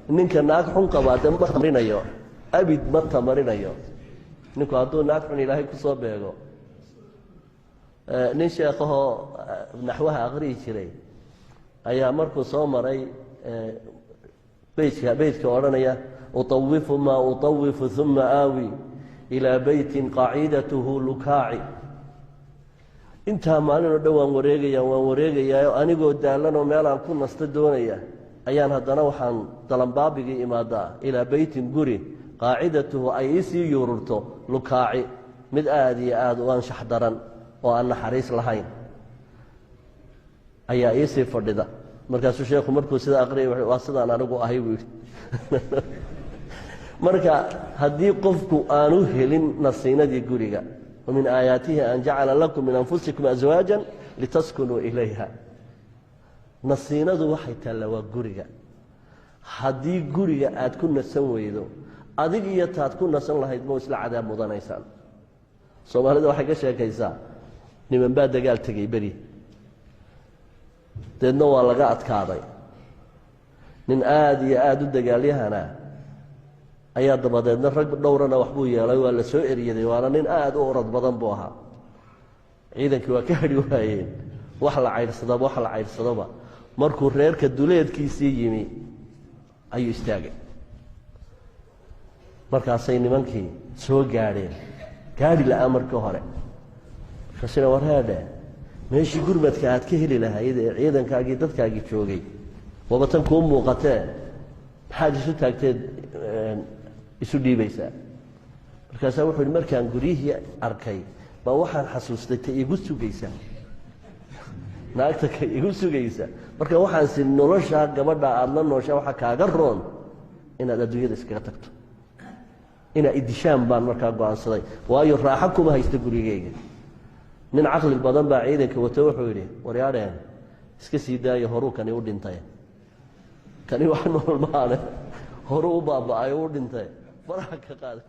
Ninka naag xun qabaa dee ma tamarinayo, abid ma tamarinayo. Ninku hadduu naag xun Ilaahay kusoo beego. Nin sheekhahoo naxwaha aqriyi jiray ayaa markuu soo maray beytka, beytka odhanaya uطawifu maa uطawifu uma aawi ilaa beytin qaacidatuhu lukaaci. Intaa maalin oo dhan waan wareegaya, waan wareegayaa, anigoo daalanoo meelaan ku nasta doonaya ayaan haddana waxaan dalanbaabigii imaadaa ilaa beytin, guri, qaacidatuhu ay iisii yuururto, lukaaci, mid aada iyo aada u anshax daran oo aan naxariis lahayn ayaa iisii fadhida. Markaasuu sheekhu markuu sida aqriyay, waa sidaan anigu ahay, buu yidhi. Marka haddii qofku aanu helin nasiinadii guriga, wa min aayaatihi an jacala lakum min anfusikum aswaaja litaskunuu ilayha. Nasiinadu waxay taallaa waa guriga. Haddii guriga aad ku nasan weydo, adig iyo taad ku nasan lahayd ma isla cadaab mudanaysaan. Soomaalida waxay ka sheekaysaa niman baa dagaal tegey beri, deedna waa laga adkaaday. Nin aada iyo aada u dagaalyahana ayaa dabadeedna rag dhowrana waxbuu yeelay, waa la soo eryaday, waana nin aada u orod badan buu ahaa. Ciidankii waa ka hadhi waayeen, wax la caydhsadaba, wax la caydhsadoba. Markuu reerka duleedkiisii yimi ayuu istaagay. Markaasay nimankii soo gaadheen, gaadhi la-aan markii hore. Markaasina, wareedhe, meeshii gurmadka aad ka heli lahayd ee ciidankaagii dadkaagii joogay waaba tan kuu muuqatee, maxaad isu taagteed isu dhiibaysaa? Markaasaa wuxuu yihi, markaan guryihii arkay baa waxaan xasuustay ta igu sugaysa, naagta ka igu sugaysa. Marka waxaan si noloshaa gabadha aada la nooshaa waxaa kaaga roon inaad adduunyada iskaga tagto, inaa idishaan baan markaa go-aansaday, waayo raaxo kuma haysto gurigeyga. Nin caqli badan baa ciidanka wato, wuxuu yidhi, waryaadheen, iska sii daayo, horuu kani u dhintay, kani wax nool maane, horuu u baaba-ay, u dhintay, faraha ka qaaday.